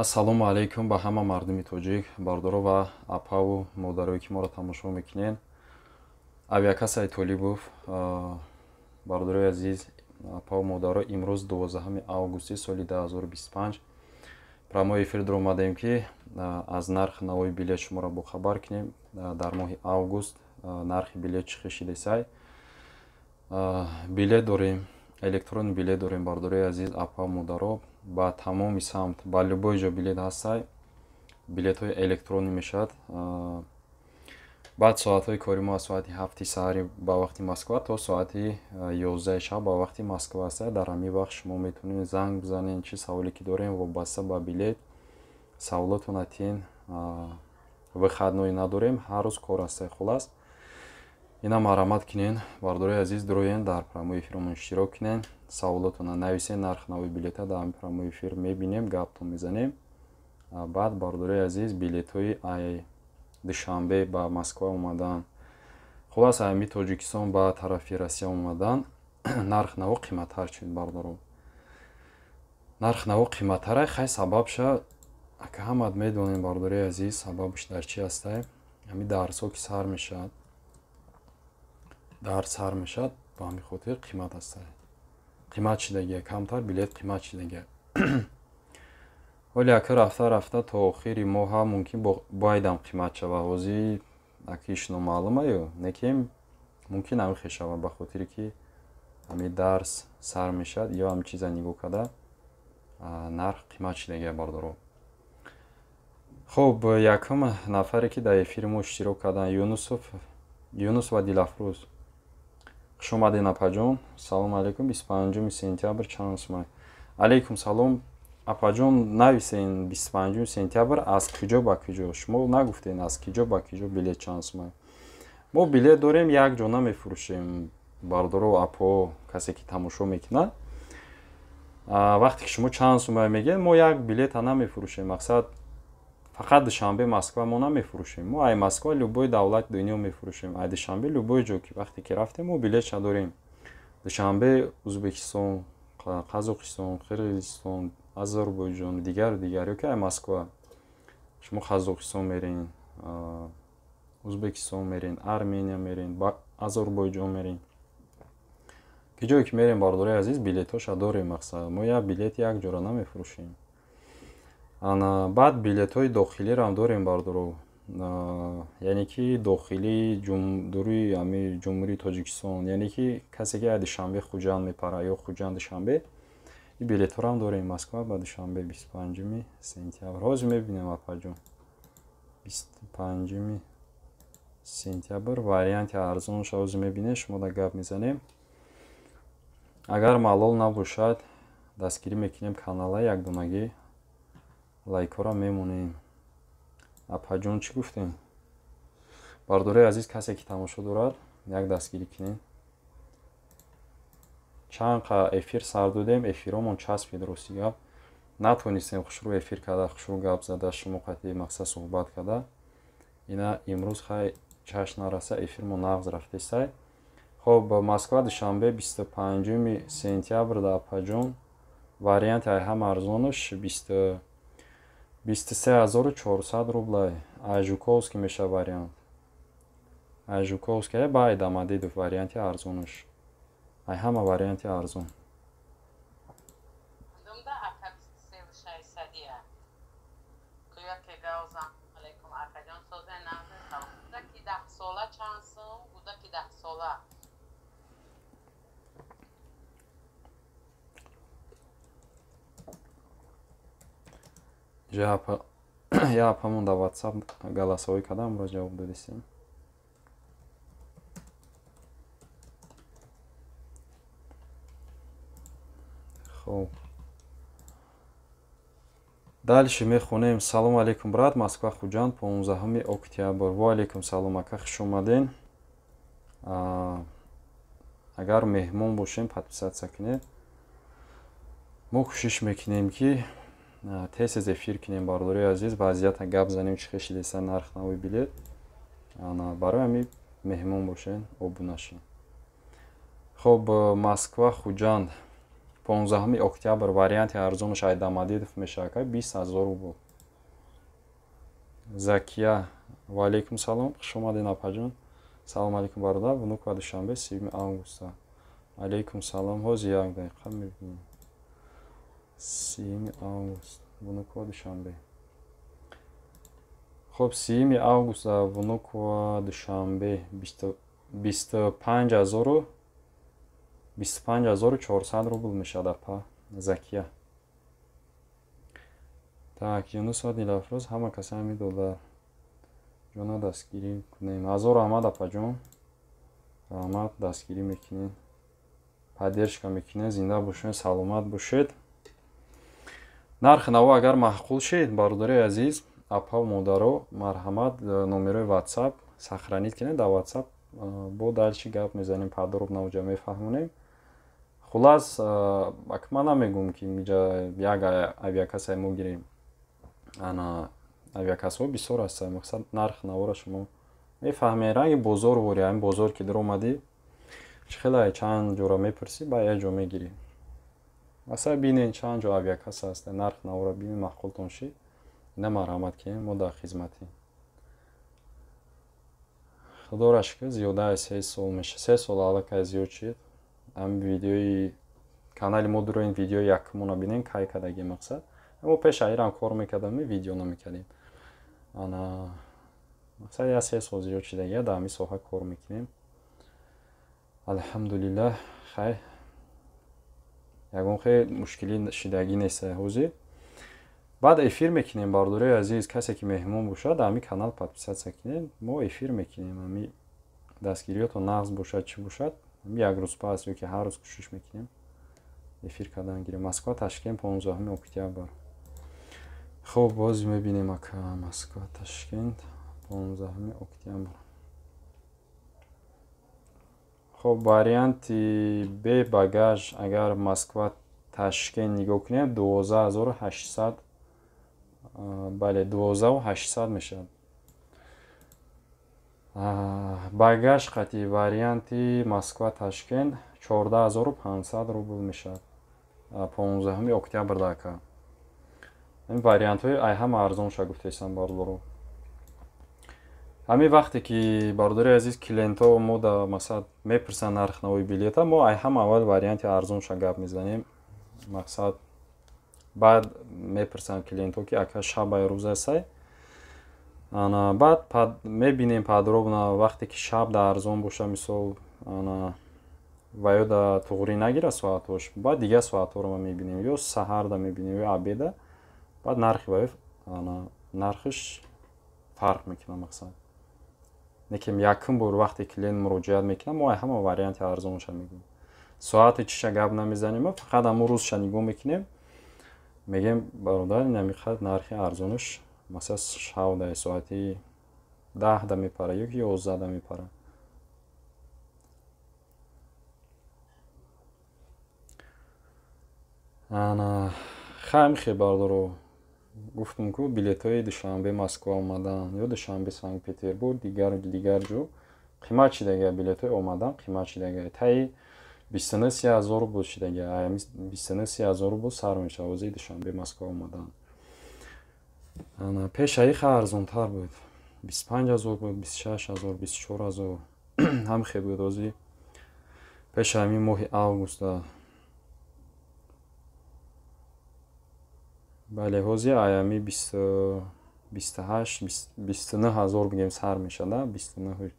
Ассалому алайкум ба ҳама мардуми тоҷик, бардоро ва апаву модарое, ки моро тамошо мекунед. Авиакассаи Толибов, бардорои азиз, апаву модаро, имрӯз 12 августи соли 2025 прямой эфир даромадем, ки аз нархи навои билет шуморо бохабар кунем. Дар моҳи август нархи билет чӣ хел шидесай. Билет дорем, электронный билет дорем, бардорои азиз, апаву модаро, ба тамоми самт, ба любой ҷо билет ҳастай. Билетҳои электронӣ мешавад. Баъд соатҳои кори мо аз соати 7 саҳари ба вақти Москва то соати 11 шаб ба вақти Москва аст. Дар ҳамин вақт шумо метавонед занг бизанед, чӣ саволе ки дорем вобаста ба билет, саволотон атин. Выходной надорем, ҳар рӯз кор ҳастай. Хулас, ина марҳамат кунен, бардорои азиз, дуроен, дар прямой эфиромон иштирок кунен, саволотонро нависен, нархи нави билета дар ҳамин прямой эфир мебинем, гаптон мезанем. Баъд, бардорои азиз, билетҳои ай Душанбе ба Москва омадан, хулас, ҳами Тоҷикистон ба тарафи Россия омадан, нарх наво қиматтар шуд, бардоро. Нарх наво қиматтара, хай, сабабша ака ҳамат медонем, бардорои азиз, сабабш дар чӣ ҳастай? Ҳами дарсҳо ки сар мешавад, дарс сар мешавад, ба ҳамин хотир қимат ҳастай. Қимат шидагия, камтар билет қимат шидагия. Ҳоле ака рафта рафта то охири моҳа мумкин боядам қимат шавад. Ҳозир ака иш номаълумаю, некем мумкин ҳамин хел шавад, ба хотире ки ҳамин дарс сар мешавад ё ҳамин чиза нигоҳ карда нарх қимат шидагия, бардоро. Хуб, якум нафаре, ки дар эфири мо иштирок карданд, Юнусов Юнус ва Дилафрӯз. Хуш омадед, апаҷон. Салому алайкум, 25 сентябр чанд сумай? Алайкум салом, апаҷон. Нависен, 25 сентябр аз куҷо ба куҷо? Шумо нагуфтен, аз куҷо ба куҷо билет чанд сумай. Мо билет дорем, як ҷо намефурӯшем, бардоро, апо, касе ки тамошо мекунад. Вақте ки шумо чанд сумай мегӯед, мо як билета намефурӯшем. Мақсад, фақат Душанбе Москва мо намефурӯшем. Мо ай Москва любой давлати дунё мефурӯшем, ай Душанбе любой ҷо ки вақте ки рафтем, мо билетша дорем. Душанбе Ӯзбекистон, Қазоқистон, Қирғизистон, Озарбойҷон, дигару дигар, ё ки ай Москва шумо Қазоқистон мерен, Ӯзбекистон мерен, Армения мерен, Озарбойҷон мерен, ки ҷое ки мерем, бардорои азиз, билетҳоша дорем. Мақсад, мо як билет як ҷора намефурӯшем. Ана баъд билетҳои дохилиро дорем, бардоро, яъне ки дохилии дуруи ҳами Ҷумҳурии Тоҷикистон, яъне ки касе ки аз Душанбе Хуҷанд мепарад ё Хуҷанд Душанбе, ин билетҳоро дорем. Москва ба Душанбе 25 сентябр ҳозир мебинем, апаҷон. 25 сентябр варианти арзонша ҳозир мебинем, шумо да гап мезанем. Агар малол набошад, дастгирӣ мекунем канала, якдонагӣ лайкҳоро мемонем. Апаҷон, чӣ гуфтем? Бардорои азиз, касе ки тамошо дорад, як дастгирӣ кунем. Чанд қа эфир сар додем, эфиромон часпид. Рости гап, натонистем хушрӯ эфир карда, хушрӯ гап зада, шумо қатъи мақсад суҳбат карда. Ина имрӯз, хай, чашм нараса, эфирмо нағз рафтесай. Хоб, Москва Душанбе 25 сентябр да, апаҷон, варианти ай ҳама арзонаш 23 400 рублай. Ай Жуковский меша вариант, ай Жуковский ба ай Домодедово варианти арзонаш, ай ҳама варианти арзон. Думда, ака, 23 600-ия. Кӯяке гаозам. Алайкум, акаҷон, созе нағзе, салом. Кӯдаки 10-сола чанд сум? Кӯдаки 10-сола. Я апамон дар WhatsApp голосовой кардам, амро ҷавоб додистем. Хоб, дальше мехонем. Салому алейкум, брат, Москва Хуҷанд 15 октябр. Во алейкум салом, ака, хуш омаден. Агар меҳмон бошем, подписаться кунед. Мо кӯшиш мекунем, ки тез тез эфир кунем, бардорои азиз, вазъията гап занем, чӣ хел шидеса нарх нави билет. Барои ҳамин меҳмон бошен, обуна шед. Хоб, Москва Хуҷанд. 15 октябр варианти арзонаш ай Домодедово мешавад, ака, 20 000 рубл. Закия, ва алейкум салом, хуш омадед, апаҷон. Салом алейкум, бародар, Внуково, Душанбе, 30 августа. Алейкум салом, ҳозир як дақиқа мебинем. 30 август, Внуково, Душанбе. Хуб, 30 август, Внуково, Душанбе, 25 000, 25 400 рубл мешавад, апа Закия. Так, Юнус ва Дилафрӯз, ҳама каса ҳами додар ҷона дастгирӣ кунем. Ҳазор раҳмат, апаҷон, раҳмат, дастгирӣ мекунед, поддержка мекунед, зинда бошед, саломат бошед. Нархи наво агар маъқул шед, бародари азиз, апаву модаро, марҳамат, номерои WhatsApp сохранить кунед. Дар WhatsApp бо дальше гап мезанем, подробно уҷа мефаҳмонем. Хулас, ман намегӯм, ки инҷа як авиакассаи мо гирем, ана авиакассаҳо бисёр ҳастанд. Мақсад, нархи навора шумо мефаҳмед, ранги бозор вори, ҳамин бозор ки даромадӣ, чӣ хеле чанд ҷора мепурсӣ, ба як ҷо мегирӣ. Масалан, бинед, чанд ҷо авиакасса ҳаста, нархи навора бинед, маъқултон шид, ина марҳамат кунед, мо дар хизматем. Худоро шукр, зиёда аз 3 сол мешавад, 3 сол аллакай зиёд шид. Ҳамин видеои канали мо дуроин, видеои якумона бинем, кай кардагӣ. Мақсад, мо пеш аирам кор мекардам, видео намекардем. Ана, мақсад, як 3 сол зиёд шидагия, дар ҳамин соҳа кор мекунем, алҳамдулиллаҳ. Хай, ягон хел мушкилӣ шидагӣ нест ҳозир. Баъд эфир мекунем, бародарои азиз, касе ки меҳмон бошад, дар ҳамин канал подписаться кунед, мо эфир мекунем. Ҳами дастгириётон нағз бошад, чӣ бошад, як рӯз пас ё ки ҳар рӯз кӯшиш мекунем эфир кардан гирем. Москва, Ташкент, 15 октябр. Хуб, боз мебинем, ака. Москва, Ташкент, 15 октябр. Хуб, варианти бе багаж, агар Москва, Ташкент нигоҳ кунем, 12 800, бале, 12 800 мешавад. Багаж қати варианти Москва, Ташкент 14 500 рубл мешавад, 15 октябр дака. Ин вариантҳои ай ҳама арзонша гуфтесам, бародаро. Ҳамин вақте ки, бародари азиз, клиентҳо мо да мақсад мепурсанд нархнавои билета, мо ай ҳама аввал варианти арзонша гап мезанем. Мақсад, баъд мепурсанд клиентҳо, ки ака, шабай рӯз астай? Ана, баъд мебинем подробно. Вақте ки шаб да арзон боша, мисол, ана ва ё да туғрӣ нагира соатҳош, баъд дигар соатҳоро ма мебинем, ё саҳарда мебинем, ё обеда, баъд нархи ва ана нархиш фарқ мекунад. Мақсад, лекин якум бор вақте клиент муроҷиат мекунад, мо ҳама варианти арзонша мегӯем, соати чиша гап намезанем, фақат ҳамон рӯзша нигоҳ мекунем, мегӯем: бародар, ин қадр нархи арзонаш, масалан, шавда соати 10-да мепара ё ки 11-да мепара. Ана хай, бародаро, гуфтум ку, билетҳои Душанбе, Москва омадан ё Душанбе, Санкт Петербург, дигар дигар ҷо қимат шидага, билетҳои омадан қимат шидага, таи 29-30 ҳазор рубл шидага, 29-30 ҳазор рубл сар мешавад ҳозир Душанбе, Москва омадан. Ана пешаи ха арзонтар буд, 25 000 буд, 26 000, 24 000 ҳам хел буд. Ҳозир пеши ҳамин моҳи августа, бале, ҳозир аями 28, 29 000 бигем сар мешавад, 28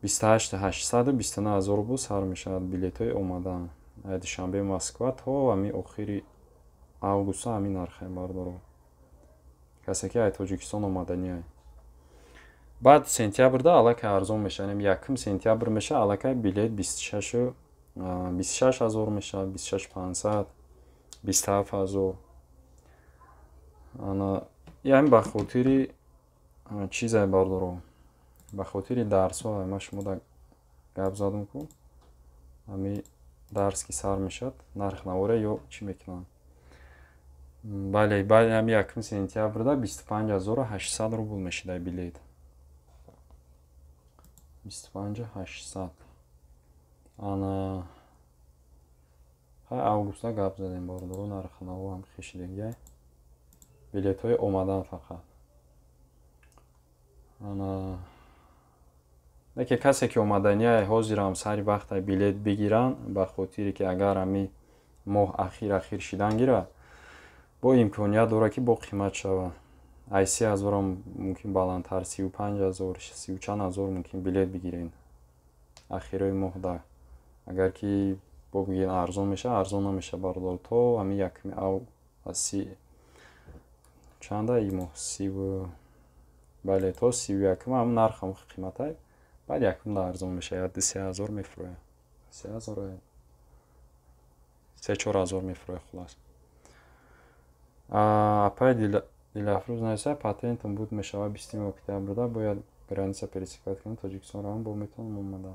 800-у 29 000 рубл сар мешавад билетҳои омадан Душанбе, Москва то ҳамин охири августа ҳамин нархе, бародаро, касе ки ай Тоҷикистон омаданиай. Баъд сентябрда аллакай арзон мешавад, 1 сентябр мешавад, аллакай билет 26 000 мешавад, 26 500, 27 000. Ана яъне ба хотири чизе, бародаро, ба хотири дарсҳо ма шумо да гап задам ку, ҳами дарс ки сар мешавад, нарх навора ё чӣ мекунанд. Бале, баъди ҳами 1 сентябрда 25 800 рубл мешида билет, 25 800. Ана Августа гап задем, бародаро, нархнаво ҳам хешидагиай. Билетҳои омадан фақат. Ана неке касе ки омаданиай, ҳозирам сари вақтай билет бигиранд, ба хотире ки агар ҳами моҳ ахир шидан гирад, бо имконият дорад, ки бо қимат шавад. Ай 30 0-ам мумкин баландтар, 35 0, сию чанд ҳазор мумкин билет бигирен ахирои моҳда. Агар ки бо бигирен, арзон мешавад, арзон намешавад, бародар, то ҳами якуми ав си чанда и моҳ, сиву, бале, то 31-ум ҳам нарх ҳам қиматай, баъд якумда арзон мешавад, 2-3 ҳазор мефурӯяд, 3 ҳазор, 3-4 ҳазор мефурӯяд, хулас. Апай Дилафрӯз нависа: патентам буд мешавад 20 октябрда, бояд граница пересекать кунам, Тоҷикистон равам, бо метавонам омада?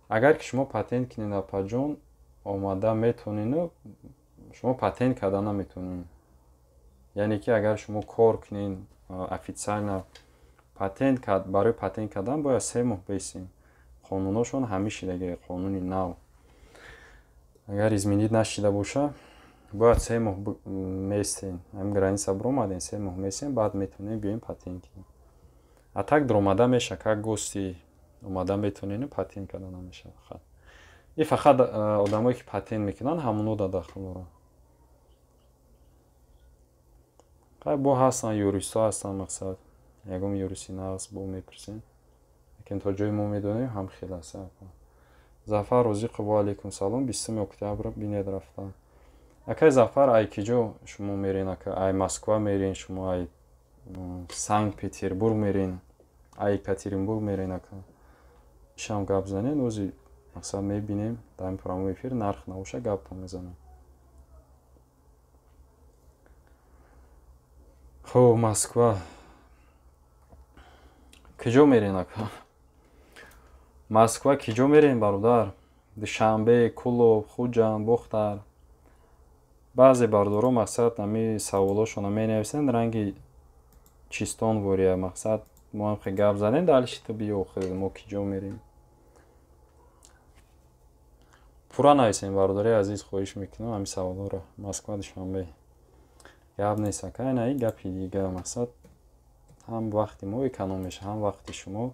Агар ки шумо патент кунед, апаҷон, омада метонену шумо патент карда наметонед. Яъне ки агар шумо кор кунед официально, патент барои патент кардан бояд 3 моҳ бесен. Қонуношон ҳамин шидаги, қонуни нав агар изменить нашида боша, бояд 3 моҳ местен, ҳамин граница биромаден, 3 моҳ местен, баъд метавонем биёем патент кунем. А так даромада меша, как гости омада метавонем, патент карда намеша. Фақат и фақат одамое ки патент мекунанд, ҳамоно да дахл доранд. Хай, бо ҳастанд, юристҳо ҳастанд, мақсад, ягон юристи нағз бо мепурсем, лекин то ҷои мо медонем, ҳам хел аст. Зафар Розиқов: ва алайкум салом, 20 октябр бинед рафта. Акай Зафар, ай киҷо шумо мерен, ака? Ай Москва мерен шумо, ай Санкт Петербург мерен, ай Екатеринбург мерен, ака? Ишам гап занен, ози мақсад мебинем, дар ин прямой эфир нарх набоша, гапто мезанем. Хуб, Москва киҷо мерен, ака? Москва киҷо мерен, бародар? Душанбе, Кулоб, Хуҷанд, Бохтар? Баъзе бародаро, мақсад, ҳами саволошонро менависанд, ранги чистон вория, мақсад, мо ҳам хе гап задем, дальше ту биё, мо киҷо мерем? Пурра нависем, бародари азиз, хоҳиш мекунам ҳамин саволҳоро. Москва, Душанбе гап нест, ака, ина и гапи дига, мақсад, ҳам вақти мо эконом мешавад, ҳам вақти шумо.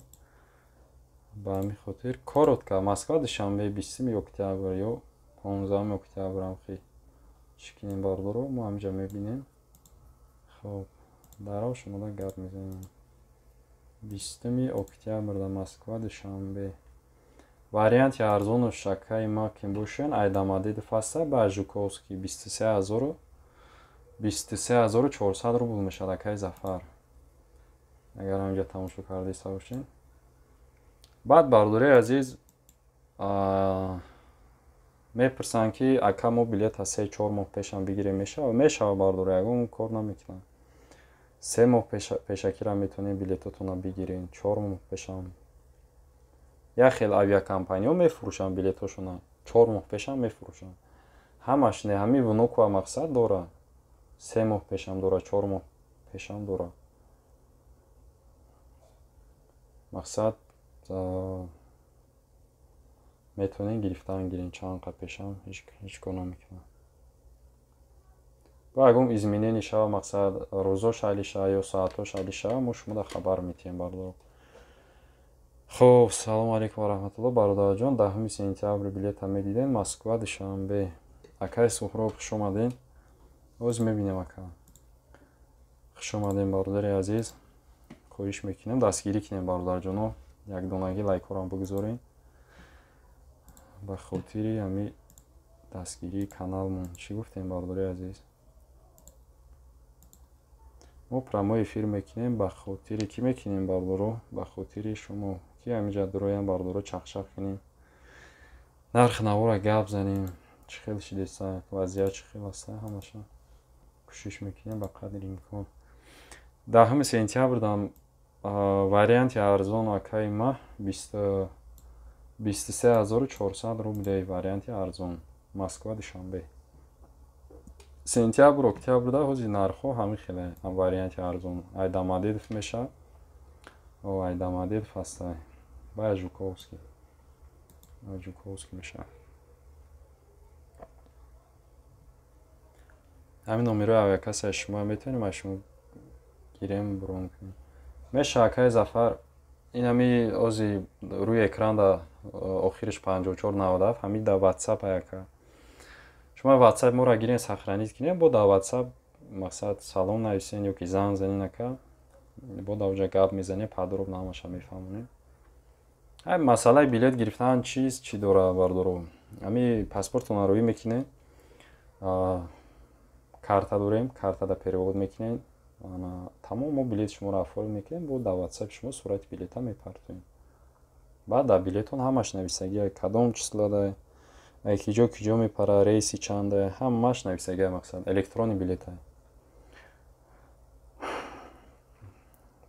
Ба ҳамин хотир коротко: Москва, Душанбе, 20 октябр ё 15 октябр ҳам хе чӣ кунем, бародаро? Мо ҳаминҷа мебинем. Хоб, дарав шумода гап мезанем. 20 октябр дар Москва, Душанбе варианти арзону шакаи ма ки бошен, ай Домодедово ҳаста ба Жуковский, 23 ҳазору 23 400 рубл мешавад, акаи Зафар, агар ҳаминҷа тамошо кардаиста бошед. Баъд, бародари азиз, мепурсанд, ки ака, мо билета 3-4 моҳ пешам бигирем, мешавад? Мешавад, бародари, ягон кор намекунад. 3 моҳ пешакира метавонед билетотонро бигирен, 4 моҳ пешам. Як хел авиакомпаниҳо мефурӯшанд билетҳошона, 4 моҳ пешам мефурӯшанд. Ҳамаш не, ҳамин Внуково, мақсад, дора, 3 моҳ пешам дора, 4 моҳ пешам дора. Мақсад, метавонед гирифтан гирен чанд қа пешам, ҳеҷ кор намекунад. Бо ягон изменение шава, мақсад, рӯзош али шава ё соатҳош али шава, мо шумода хабар метиҳем, бародаро. Хуб, салому алайкум ва раҳматулло, бародарҷон, 10 сентябр билета медидем Москва, Душанбе? Акаи Суҳроб, хуш омадем. Оз мебинем, ака. Хуш омадем, бародари азиз. Хоҳиш мекунем, дастгирӣ кунем, бародарҷоно, якдонагӣ лайкҳоро бигузорем ба хотири ҳами дастгирии каналмон. Чӣ гуфтем, бародари азиз? Мо прямой эфир мекунем, ба хотири кӣ мекунем, бародаро? Ба хотири шумо, ки ҳаминҷа дуроям, бародаро, чақчақ кунем, нархи навора гап занем, чӣ хел шидеста, вазъият чӣ хел аста, ҳамаша кӯшиш мекунем ба қадри имкон. 10 сентябрдам варианти арзон, акаи ма, 23 400 рублей варианти арзон Москва, Душанбе. Сентябр, октябрда ҳози нархҳо ҳамин хеле. Варианти арзон ай Домодедово мешавад, ай Домодедово ҳастай бая Жуковский, Жуковский мешавад. Ҳамин номерои авиакассаи шумо метавонем аз шумо гирем, бурон кунем. Меша, акаи Зафар, ин ҳами ози рӯи экранда охириш 5497, ҳами дар WhatsApp аяка. Шумо WhatsApp моро гирен, сохранить кунем, бо дар WhatsApp мақсад салом нависен ё ки занг занен, ака, бо дар оҷа гап мезанем, подробно ҳамаша мефаҳмонем. Ҳай, масъалаи билет гирифтан чиз чӣ дора, бардоро? Ҳами паспортона рӯӣ мекунем, карта дорем, картада перевод мекунем, тамом, мо билети шуморо оформ мекунем, бо дар WhatsApp шумо сурати билета мепартоем. Баъд дар билетон ҳамаш нависагия, кадом числода, киҷо киҷо мепара, рейси чанда, ҳамаш нависагия, мақсад электронный билета.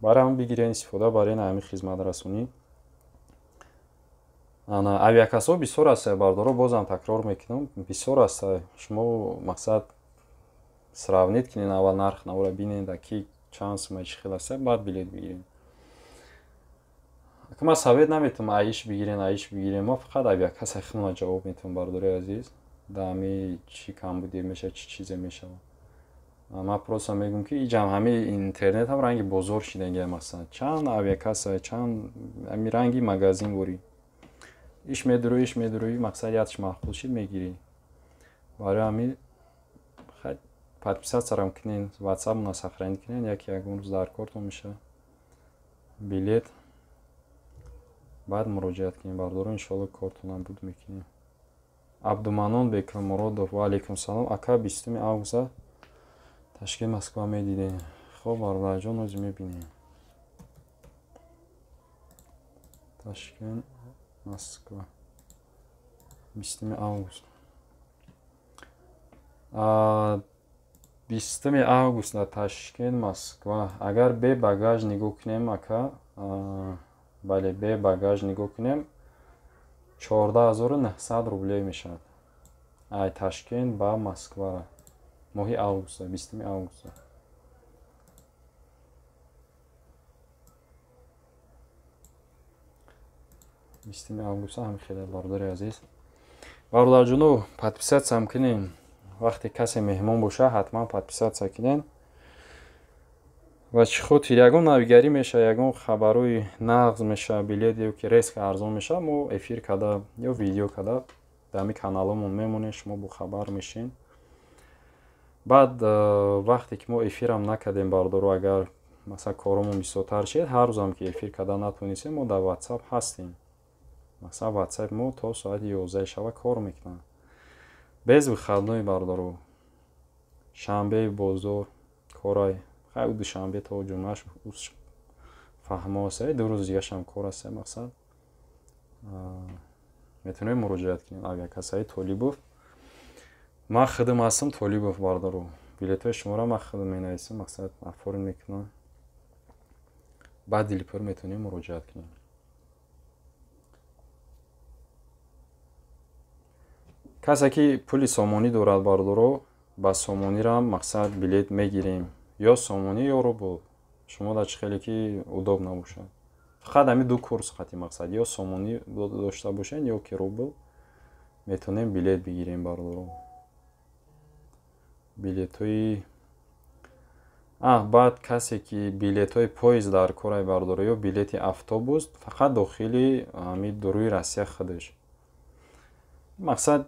Барои ҳам бигирен, истифода барен ҳамин хизматрасонӣ. Ана авиакассаҳо бисёр ҳастанд, бардоро, бозам такрор мекунам, бисёр ҳастанд. Шумо мақсад сравнить кунед, аввал нарх навора бинед, ки чанд сума, чӣ хел аст, баъд билет бигиред. Ака, ман совет наметавонам аиш бигирен, аиш бигирен, мо фақат авиакассаи худмона ҷавоб метавонам, бардори азиз. Дар ҳами чӣ камбудие мешавад, чӣ чизе мешавад. Ман просто мегӯям, ки иҷам ҳами интернет ҳам ранги бозор шидагия, мақсад чанд авиакасса, чанд ҳами ранги магазин ворӣ. Иш медурӯӣ, иш медурӯӣ, мақсад ятш маъқул шид, мегирӣ. Барои ҳамин подписаться кунед, WhatsApp-мона сохранить кунед, яке ягон рӯз дар кортон мешавад билет, баъд муроҷиат кунед, бардоро, иншоалло кортонам буд мекунем. Абдуманон Бекмуродов, ва алайкум салом. Ака, 20 августа Ташкент Москва медидем. Хоб, бародарҷон, ози мебинем. Ташкент Москва 20 август. 20 август дар Ташкент Москва. Агар бе багаж нигоҳ кунем, ака, бале, бе багаж нигоҳ кунем, 14 900 рубле мешавад. Ай Ташкент ба Москва моҳи августа, 20 августа. 20 августа ҳам хеле, бародари азиз. Бародарҷоно, подписаться ҳам кунем. Вақте касе меҳмон боша, ҳатман подписаться кунед. Ва чӣ хотир ягон навигарӣ мешавад, ягон хабарҳои нағз мешавад, билет ё ки резко арзон мешавад, мо эфир карда ё видео карда дар ҳамин каналҳомон мемонем, шумо бохабар мешед. Баъд вақте ки мо эфирам накардем, бардоро, агар масалан коромон бисёртар шед, ҳар рӯзам ки эфир карда натонистем, мо дар WhatsApp ҳастем. Масалан, WhatsApp мо то соати 11 шаба кор мекунад. Без выходной, бардоро. Шанбе бозор корай. Хай, душанбе то ҷумъаш фаҳмо аст, 2 рӯз дигашам кор аст, мақсад. Метавонем муроҷиат кунем авиакассаи Толибов. Ман худам ҳастам Толибов, бардоро. Билетҳои шуморо ман худам менависам, мақсад оформ мекунам. Баъд дилпур метавонем муроҷиат кунем. Касе ки пули сомонӣ дорад, бардоро, ба сомонирам мақсад билет мегирем. Ё сомонӣ, ё рубл. Шумо дар чӣ хеле ки удобно бошад. Фақат ҳамин ду курс қати, мақсад ё сомонӣ дошта бошед, ё ки рубл, метавонем билет бигирем, бардоро. Билетҳои баъд касе ки билетҳои поезд дар корай, бардоро, ё билети автобус, фақат дохили ҳамин дуруи Россия худаш. Мақсад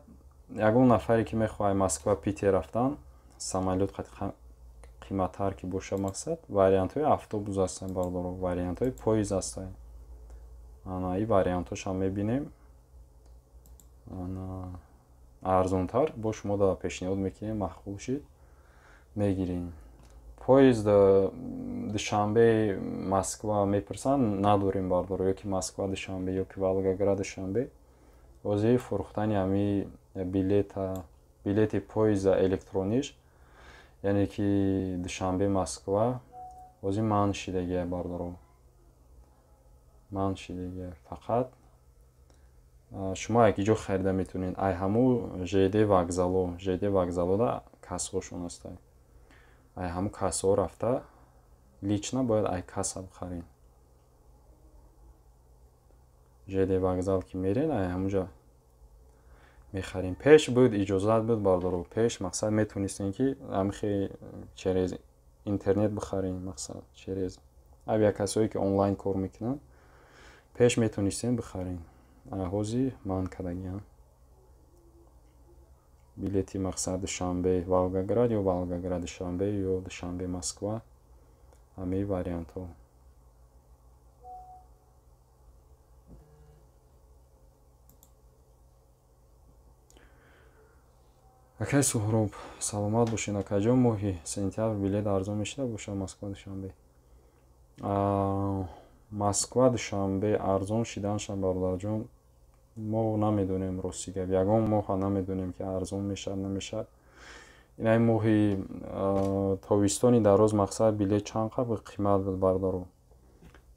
ягон нафаре ки мехоҳад Москва Питер рафтан, самолёт қиматтар ки боша, мақсад вариантҳои автобус ҳастанд, бардоро, вариантҳои поезд ҳастанд. Ана ин вариантҳошам мебинем. Ана арзонтар бо шумо да пешниҳод мекунем, маъқул шид, мегирем. Поезд Душанбе Москва мепурсанд, надорем, бардоро, ё ки Москва Душанбе, ё ки Волгоград Душанбе. Ҳозир фурӯхтани ҳамин билета, билети поезда электрониш, яъне ки Душанбе Москва ҳозир манъ шидагия, бардоро. Манъ шидагия. Фақат шумо як ҷо харида метавонед, ай ҳамун ЖД вокзало, ЖД вокзалода кассаҳошон ҳастанд. Ай ҳамун кассаҳо рафта лично бояд ай касса бихаред. ЖД вокзал ки мерен, ай ҳамунҷа Мехарем. Пеш буд, иҷозат буд, бардоро. Пеш мақсад метонистем, ки ҳамихе через интернет бихарем, мақсад через авиакассое, ки онлайн кор мекунанд, пеш метонистем бихарем. Ҳозир манъ кардагиам. Билети мақсад Душанбе Волгоград ё Волгоград Душанбе ё Душанбе Москва, ҳамаи вариантҳо. Акай Суҳроб, саломат бошед, акаҷон. Моҳи сентябр билет арзон мешуда бошад Москва Душанбе? Москва Душанбе арзон шиданша, бародарҷон, мо намедонем, рости гап, ягон моҳа намедонем, ки арзон мешавад, намешавад. Инаи моҳи тобистони дароз мақсад билет чанд қадр қимат буд, бародаро?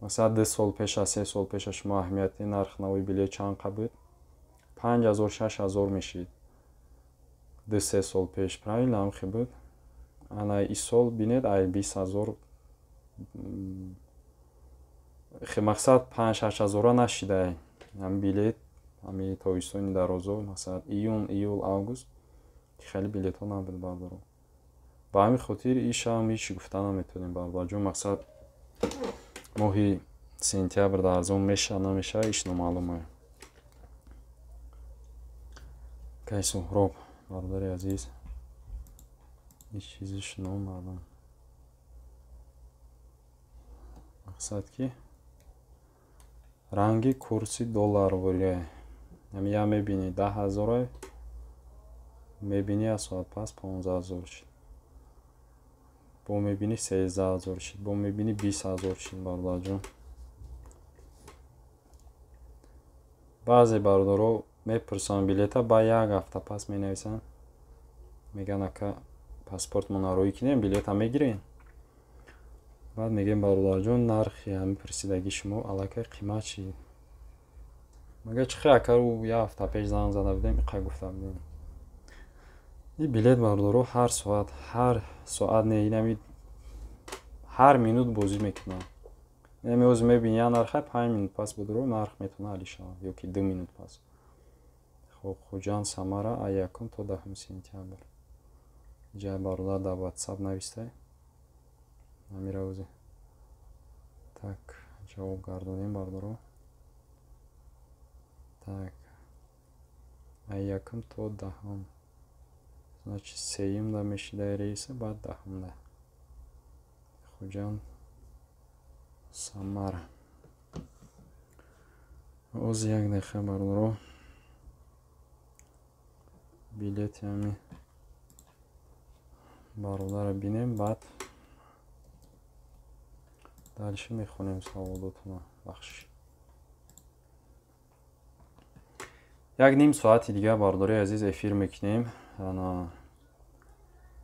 Масалан, 2 сол пеша, 3 сол пеша шумо аҳамияти нарх навои билет чанд қадр буд? 5000, 6000 мешид 2-3 сол пеш, правильно? Ҳамхе буд. Ана ин сол бинед, ай 20 000 мақсад 5-6 ҳазора нашидай ҳами билет. Ҳами тобистони дарозо, масалан, июн, июл, август хеле билетҳо набуд, бародаро. Ба ҳамин хотир ишам ҳеч гуфта наметавонем, бародарҷон. Мақсад моҳи сентябр арзон мешавад, намешавад, иш номаълума. Кай Суҳроб, бародари азиз, ҳеч чизиш номаълум. Мақсад ки ранги курси доллар бурия, ҳами я мебинӣ 10 ҳазора, мебинӣ як соат пас 15 000 шид, бо мебинӣ 13 000 шид, бо мебинӣ 20 000 шид, бародарҷон. Баъзе бародаро мепурсанд билета, ба як ҳафта пас менависанд, мегӯянд: «Ака, паспортмонро роӣ кунем, билета мегирем?» Баъд мегӯем: «Бародарҷон, нархи ҳамин пурсидагии шумо аллакай қимат шид». Мега: «Чӣ хел, ака, ӯ як ҳафта пеш занг зада будем, иқа гуфта будем». Ин билет, бародаро, ҳар соат, ҳар соат не, инами ҳар минут бозӣ мекунад. Инами ҳозир мебини як нарха, 5 минут пас будро нарх метавонад али шавад ё ки 2 минут пас. Хоб, Хуҷанд Самара а 1 то 10 сентябр. Иҷа бародар дар Ватсап навистай, ҳамира ҳозир так ҷавоб гардонем, бародаро. Так, а 1 то 10, значит, сеюмда мешидай рейса, баъд 10-умда Хуҷанд Самара. Ози як дақиқа, бародаро, билети ҳами бародарро бинем, баъд дальше мехонем саволотона. Бахшиш, як ним соати дигар, бародари азиз, эфир мекунем.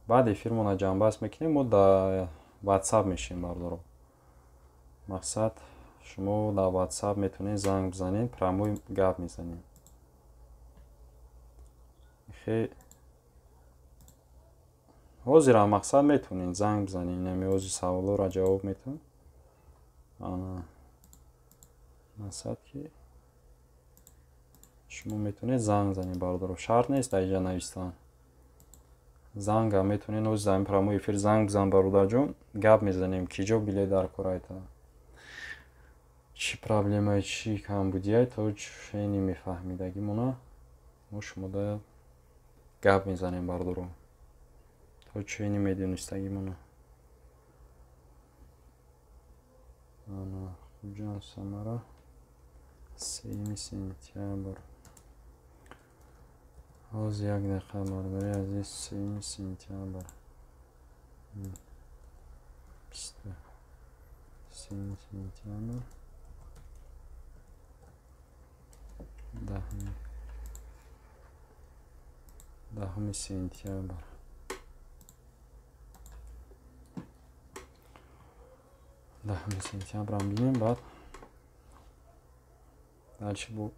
Баъд эфирмона ҷамъбаст мекунем, мо дар Ватсап мешем, бародаро. Мақсад, шумо дар Ватсап метавонед занг бизанед, прямой гап мезанем. Хе, ҳозирам мақсад метавонед занг бизанед, инами ҳозир саволҳоро ҷавоб метавон. Мақсад ки шумо метавонед занг занед, бародаро, шарт нест дар инҷа навистан. Зангам метавонед ҳозир дар ин прямой эфир занг бизан, бародарҷон, гап мезанем, ки ҷо билет дар кор айта, чӣ проблемае, чӣ камбудиай, то чени мефаҳмидагимона мо шумода гап мезанем, бародаро, то чени медонистагимона. Хуҷанд Самара, 3 сентябр. Ҳозир як дақиқа, бародари азиз, 3 сентябр, 3 сентябр, 10 сентябр, 10 сентябрам бинем, баъд дальше бо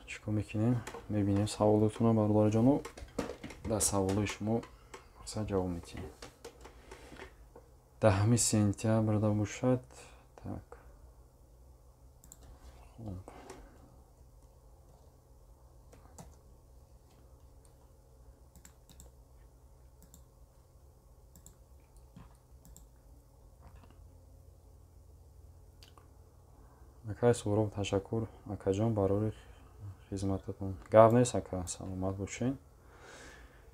чӣ кор мекунем, мебинем саволотонро, бародарҷоно, дар саволҳои шумо мақсад ҷавоб медиҳем. 10 сентябрда бошад. Так, хуб. Акай Суҳроб, ташаккур акаҷон барои хизмататон. Гап нест ака, саломат бошед.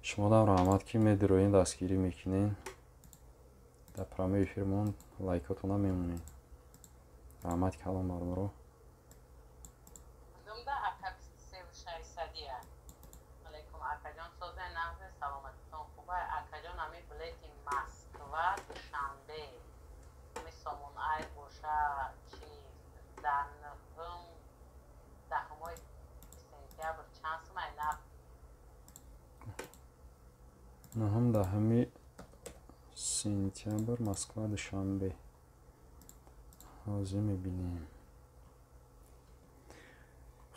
Шумодам раҳмат, ки медироен, дастгирӣ мекунед. Дар прямой эфирмон лайкотона мемонед. Раҳмат калом бародаро. Нӯҳум даҳуми сентябр, Москва, Душанбе. Ҳозир мебинем.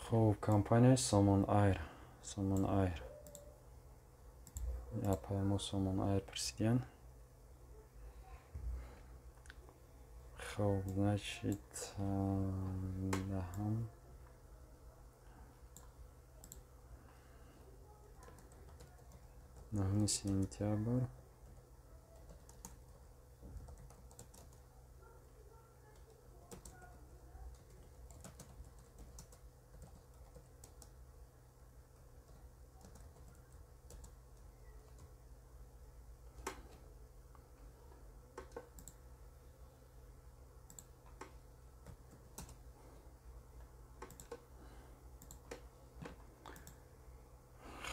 Хуб, компанияи Сомон Айр, Сомон Айр. Апай мо Сомон Айр пурсидиян. Хуб, значит, даҳум 9 сентябрь.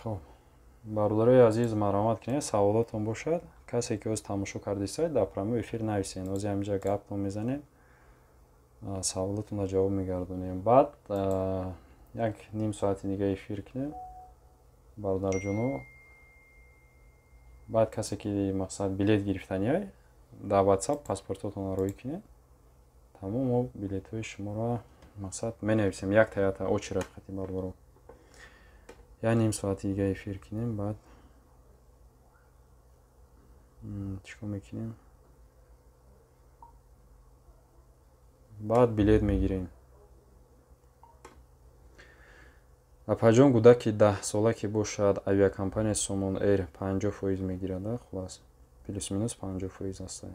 Хуб, бародарои азиз, марҳамат кунед, саволотон бошад. Касе ки ҳоз тамошо кардисед, дар прямой эфир нависед. Ҳозир ҳаминҷа гаптон мезанем, саволотонро ҷавоб мегардонем. Баъд як ним соати дига эфир кунем, бародарҷоно. Баъд касе ки мақсад билет гирифтаниай, дар WhatsApp паспортотонро рӯй кунед. Тамом, мо билетҳои шуморо мақсад менависем якта якта очередь қати бародаро. Як ним соати дига эфир кунем, баъд чӣ кор мекунем? Баъд билет мегирем. Апаҷон, гудаки 10 сола ки бошад, авиакомпанияи Сомон Эйр 50% мегирад, хулас плюс минус 50% ҳастай.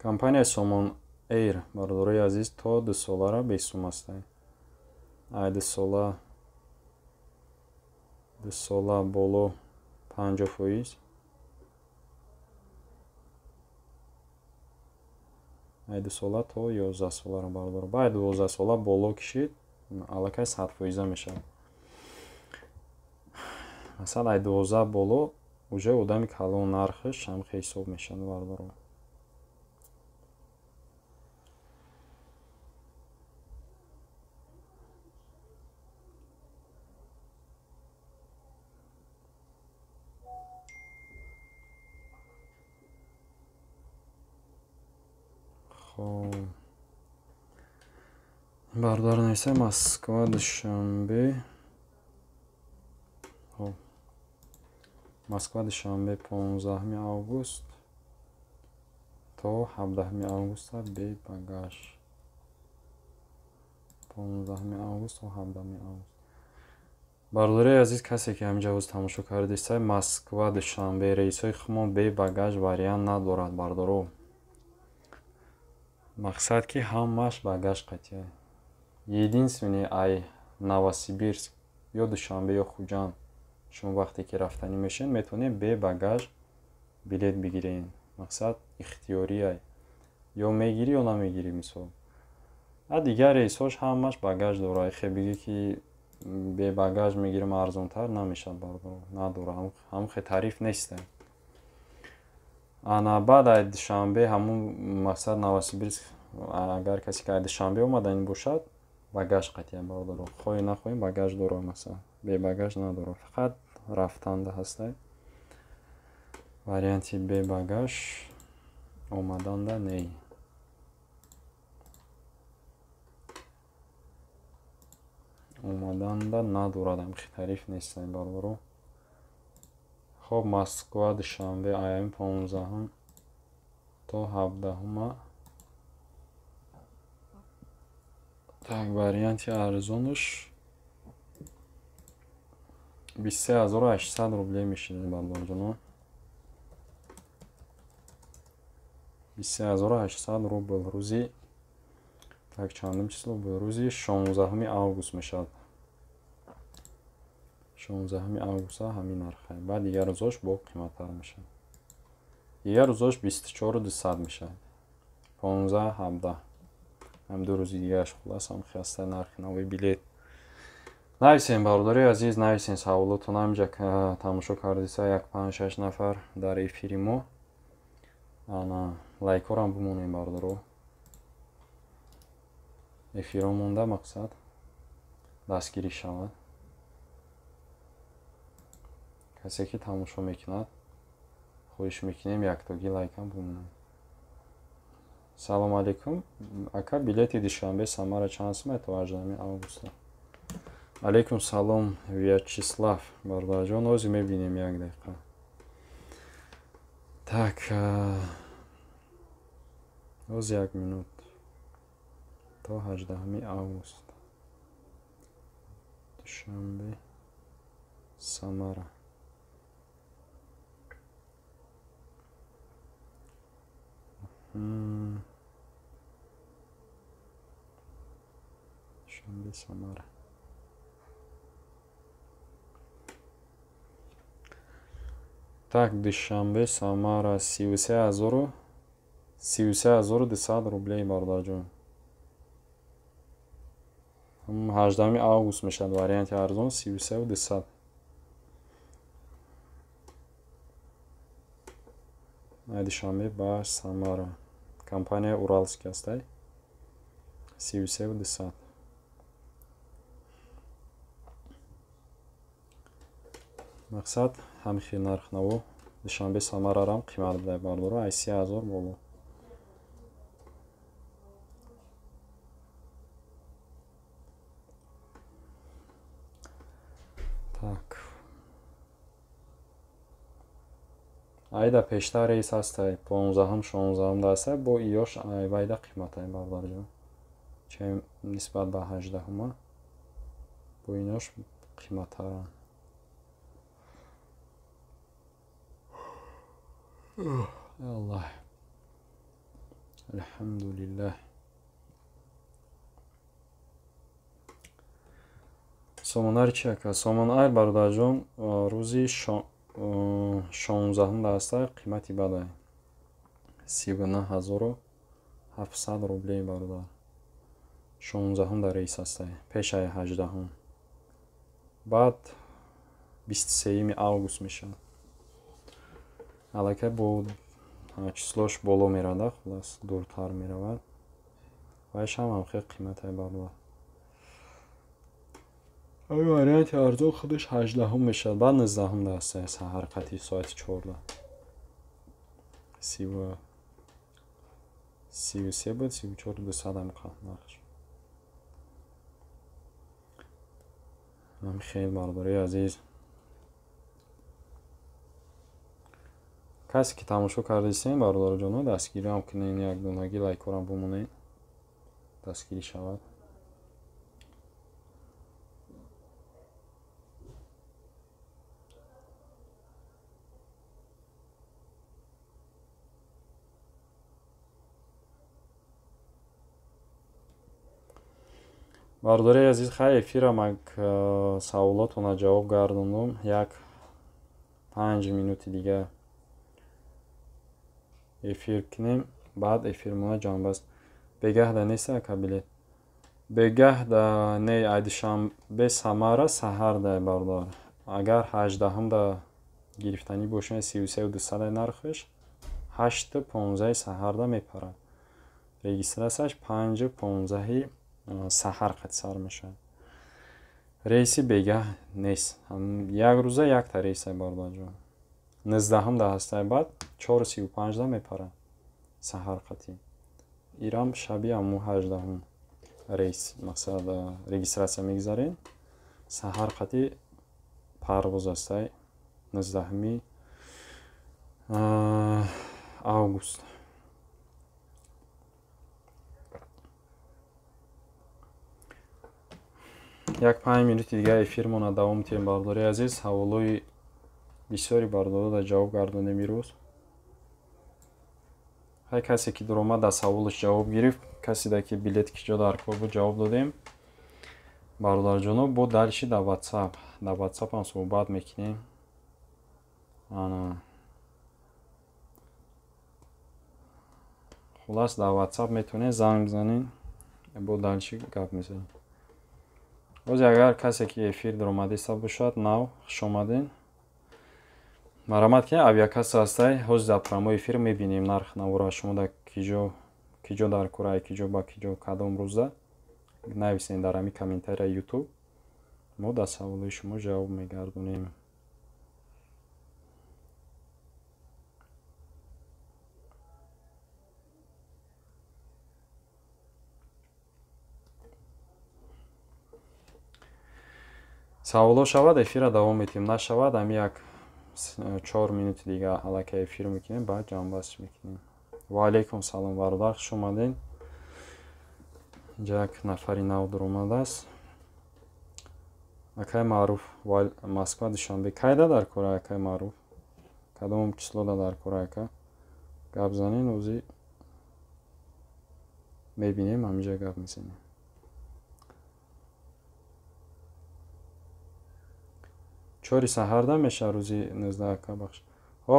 Компанияи Сомон Эйр, бародарои азиз, то 2 солара бесум ҳастай. Ай 2 сола, 2 сола боло 50%, ай 2 сола то 11 соларо, бародаро. Баъд 12 сола боло кишид, аллакай 100 фоиза мешавад. Масалан, ай 12 боло уже одами калон нархаш ҳамхе ҳисоб мешавад, бародаро. Хоб, бародар нависа: Москва, Душанбе. Хоб, Москва, Душанбе, 15 август то 17 августа бе багаж. 15 август то 17 август. Бародарои азиз, касе ки ҳаминҷа ҳоз тамошо кардистай, Москва, Душанбе рейсҳои худмон бе багаж вариант надорад, бародаро. Мақсад ки ҳамааш багаж қатъия. Единственный, ай Новосибирск ё Душанбе ё Хуҷанд шумо вақте ки рафтанӣ мешавед, метавонед бе багаж билет бигиред. Мақсад ихтиёрия, ё мегирӣ, ё намегирӣ, мисол. А дигар рейсҳош ҳамааш багаж дорад. Ихе бигӣ ки бе багаж мегирам, арзонтар намешавад, бародаро, надорад, ҳамхе тариф неста. Ана баъд ай Душанбе ҳамун мақсад Новосибирск, агар касе ки ай Душанбе омаданӣ бошад, багаж қатъия, бародаро, хоҳӣ нахоҳӣ багаж дорад. Масалан, бе багаж надорад, фақат рафтанда ҳастай варианти бе багаж, омаданда не. Омаданда надорад, ҳамхи тариф нестай, бародаро. Хоб, Москва, Душанбе аями 15-ум то 17-ума. Так, варианти арзонаш 23800 рублей мешинад, бародарҷоно. 23800 рубл рӯзи, так, чандум число буд? Рӯзи 16 август мешавад. 16 августа ҳамин нарха. Баъд дигар рӯзош бо қиматтар мешавад. Дигар рӯзош 24200 мешавад. 15, 17. Ҳам ду рӯзи дигараш, хулас, ҳам хиаста нархи нави билет. Нависен, бародари азиз, нависен саволотон. Ҳаминҷа тамошо кардиса як панҷ шаш нафар дар эфири мо. Ана лайкҳорам бимонем, бародаро. Эфиро монда, мақсад дастгирӣ шавад. Касе ки тамошо мекунад, хоҳиш мекунем, яктогӣ лайкам бимонад. Салом алейкум, ака, билети Душанбе Самара чанд сум то 18 августа? Алейкум салом, Вячеслав бародарҷон, ҳозир мебинем, як дақиқа. Так, ҳозир як минут. То 18 август. Душанбе Самара. Душанбе Самара. Так, Душанбе Самара 33200 рублей, бародарҷон. 18 август мешавад варианти арзон 33200. Душанбе ба Самара. Компания Уралский ҳастай. 33200. Мақсад ҳамин хел нархнаво. Душанбе Самарарам қимат буда, бародаро, ай 30000 боло. Так. Айда пештар рейс ҳастай, 15-ум, 16-ум да ҳастай, бо иёш айвайда қиматай, бародарҷон. Чем нисбат ба 18-ума бо инош қиматтаранд. Аллоҳ. Алҳамдулиллаҳ. Сомонари чи ака? Сомонаи, бародарҷон, рӯзи 16-ум да ҳастай, қимати бадай. 39700 рублей, бародар. 16-ум да рейс ҳастай, пешаи 18-ум. Баъд 23 август мешавад. Аллакай бо числош боло мерада, хулас дуртар меравад. Вайшам ҳам хеле қиматай, бародар. Ай варианти арзон худаш 18-ум мешавад, баъд 19-ум да ҳастай саҳар қатъи соати 14. 33 буд, 34 200 ам нархш. Ҳам хел, бародари азиз. Касе ки тамошо кардисем, бародарҷоно, дастгириам кунен, як донагӣ лайкҳорам бимонед, дастгирӣ шавад. Бародари азиз, хай, эфирам ак саволотона ҷавоб гардондум. Як 5 минути дига эфир кунем, баъд эфирмона ҷамъбаст. Бегаҳда нест, ака, билет? Бегаҳда не, ай Душанбе Самара саҳарда, бародар. Агар 18-умда гирифтанӣ бошед, 33200 нархаш, 8:15 саҳарда мепарад. Регистратсияш 5:15 саҳар қати сар мешавад. Рейси бегаҳ нест. Як рӯза якта рейса, бародарҷон. 19-умда ҳастай, баъд 4:35-да мепарад саҳар қатӣ. Ирам шаби ҳамун 18-ум рейс, мақсад, регистратсия мегузарем. Саҳар қатӣ парвоз ҳастай 19 август. Як 5 минути дига эфирмона давом тиҳем, бардори азиз. Саволҳои бисёри бардорро ҷавоб гардонем имрӯз. Ҳар касе ки дуромад, дар саволаш ҷавоб гирифт. Каседа ки билет ки ҷо дар кор буд, ҷавоб додем. Бародарҷоно, бо дальше дар WhatsApp. Дар WhatsApp ҳам суҳбат мекунем. Ана. Хулас, дар WhatsApp метавонед занг бизанед, бо дальше гап мезанем. Боз агар касе ки эфир дуромадиста бошад, нав хуш омадед. Марҳамат кунед, авиакасса ҳастай. Ҳозир дар прямой эфир мебинем нарх навора шумо дар киҷо дар кора, киҷо ба киҷо, кадом рӯза. Нависед дар ҳамин комментария YouTube. Мо дар саволҳои шумо ҷавоб мегардонем. Саволҳо шавад, эфирро давом медиҳем. Нашавад, ҳамин як 4 минути дига аллакай эфир мекунем, баъд ҷамъбаст мекунем. Ва алайкум салом, бародар, хуш омадед. Инҷа як нафари нав дуромадааст. Акай Маъруф, Москва, Душанбе. Кайда дар кора, акай Маъруф? Кадом числода дар кора, ака? Гап занен, ози мебинем, ҳаминҷа гап мезанем. 4 саҳарда мешавад рӯзи 19, ака, бахш. Ҳо,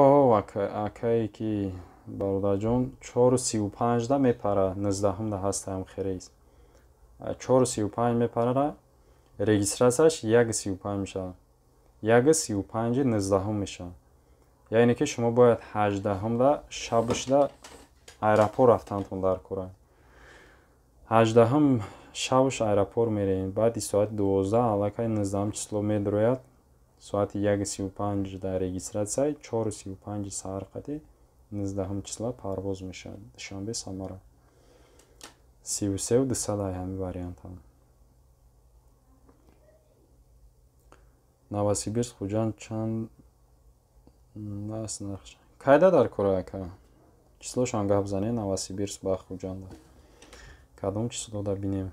акае ки бародарҷон 4:35 мепара, 19-да ҳастаам херейс. 4:35 мепарара, регистратсияш 1:35 мешавад. 1:35 19 мешавад. Яъне ки шумо бояд 18-да шабшда аэропорт рафтантон дар кора. 18 шабш аэропорт мерем, баъди соати 12 аллакай 19 число медрояд. Соати 1:35 дар регистратсия, 4:35 саҳар қати 19 числа парвоз мешавад. Душанбе, Самара. 33 200 ай ҳамин вариантам. Новосибирск, Хуҷанд чанд аст нархш? Кайда дар кора, ака? Числошам гап занед, Новосибирск ба Хуҷанда. Кадом числода бинем?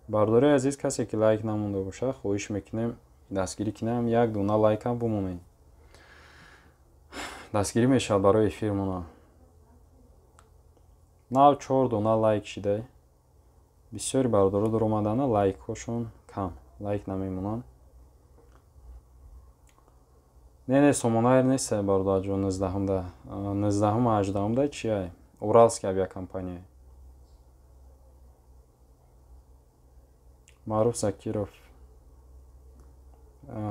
Бардори азиз, касе ки лайк намонда бошад, хоҳиш мекунем дастгирӣ кунем, як дона лайкам бимонед. Дастгирӣ мешавад барои эфирмона. Нав 4 дона лайк шида. Бисёри бародаро дуромадана, лайкҳошон кам, лайк намемонанд. Не, не, Сомонаир нест, бародарҷон, 19-да. 19-ум 18-да чия? Уралский авиакомпания. Маъруф Закиров.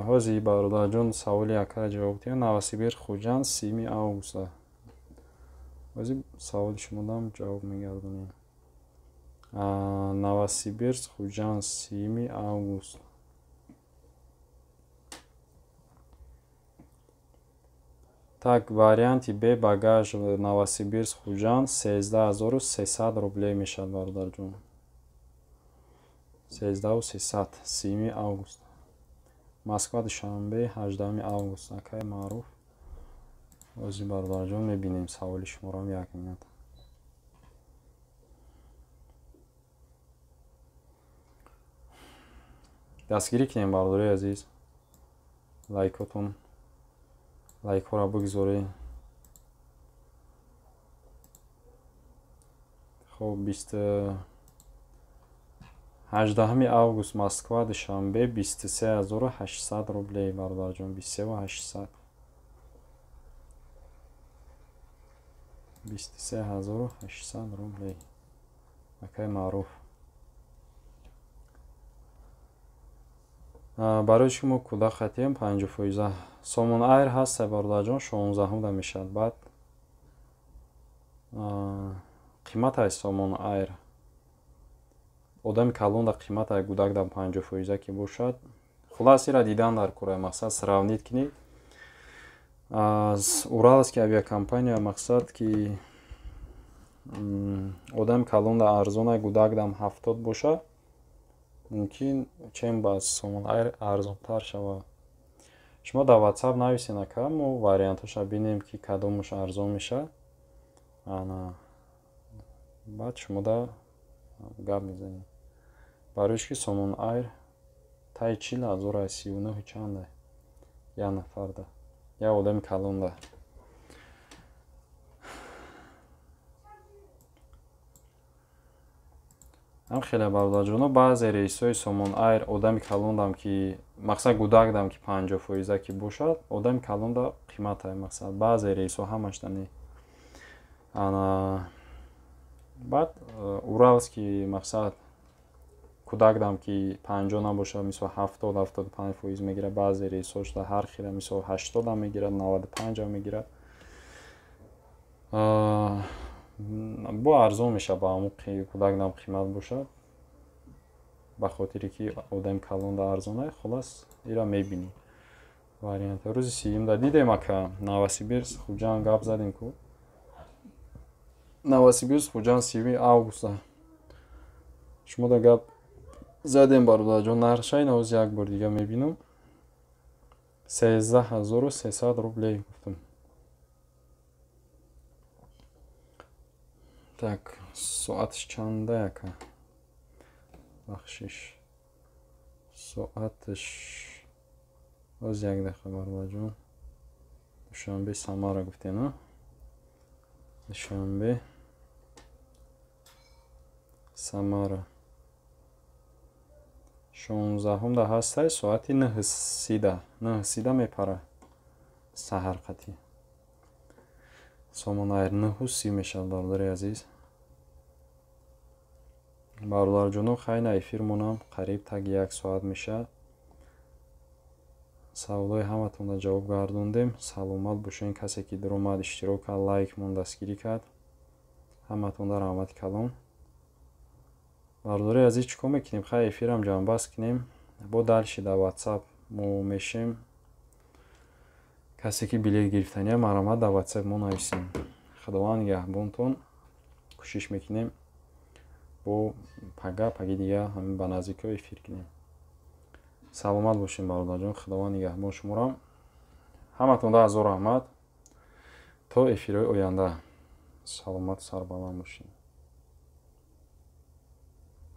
Ҳозир бародарҷон саволи акара ҷавоб диҳам. Новосибирск, Хуҷанд 30 августа. Ҳозир саволи шумодам ҷавоб мегардонем. Новосибирск, Хуҷанд 30 август. Так, варианти бе багаж Новосибирск, Хуҷанд 13 300 рублей мешавад, бародарҷон. 13 300, 30 август. Москва, Душанбе 18 август. Акай Маъруф. Ҳозир бародарҷон мебинем саволи шуморо, як минут. Дастгирӣ кунем, бародари азиз. Лайкотон, лайкҳоро бигзоред. Хоб, 18 август Москва, Душанбе 23 800 рублей, бародарҷон, 23 800. 23 800 рублей. Акай Маъруф. Барои шумо кӯдак хатием 50%. Сомон Айр ҳаст, бародарҷон, 16-да мешавад. Баъд қимат аст Сомон Айр. Одами калонда қимат ай, гудак да 50% ки бошад. Хулас, ира дидан дар кора, мақсад сравнить кунед. Аз Уралский авиакомпания мақсад ки одами калонда арзон ай, гудак дам 70 бошад, мумкин чем ба Сомон Айр арзонтар шавад. Шумо дар WhatsApp нависед, ака, мо вариантҳоша бинем ки кадомаш арзон мешавад. Ана Баъд шумода гап мезанем. Барои ки Сомон Айр таи 40 000, 39 чанда як нафарда, як одами калонда. Ҳам хеле, бародарҷоно, баъзе рейсҳои Сомон Айр одами калондам ки, мақсад, гудакдам ки 50 фоиза ки бошад, одами калонда қимата, мақсад, баъзе рейсҳо, ҳамашда не. Ана баъд Уралский, мақсад, кӯдакдам ки 50 набошад, мисол, 70, 75 фоиз мегирад. Баъзе рейсҳошда ҳар хела, мисол, 80ам мегирад, 95ам мегирад. Бо арзон мешавад ба ҳамун кӯдакдам қимат бошад, ба хотире ки одами калонда арзона. Хулас, ира мебинӣ вариант. Рӯзи 30-да дидем, ака, Новосибирск, Хуҷанд гап задем ку. Новосибирск, Хуҷанд, 30 августа шумода гап задем, бародарҷон. Нархша ина ҳози як бор дига мебинам. 13 300 рублей гуфтам. Так, соаташ чанда, яка? Бахшиш, соаташ боз, як дақиқа, бародарҷон. Душанбе, Самара гуфтем, а? Душанбе, Самара, 16-ҳумда ҳастай, соати 9:30-да, 9:30-да мепара саҳар қатӣ Сомон Айр, 9:30 мешавад, бародари азиз. Бародарҷоно, хайна, эфирмонам қариб таги як соат мешавад. Саволҳои ҳаматонро ҷавоб гардондем. Саломат бошед. Касе ки дуромад, иштирок кард, лайк мон, дастгирӣ кард, ҳаматонда раҳмати калон. Бародари азиз, чӣ кор мекунем? Хай, эфирам ҷамъбаст кунем. Бо дальше дар Ватсап мо мешем. Касе ки билет гирифтания, марҳамат, дар Ватсап мо нависем. Худованд нигаҳбонтон. Кӯшиш мекунем, бо пага, паги дига ҳамин ба наздикиҳо эфир кунем. Саломат бошем, бародарҷон, Худованд нигаҳбон шуморам. Ҳаматонда ҳазор раҳмат. То эфирҳои оянда саломату сарбаланд бошед.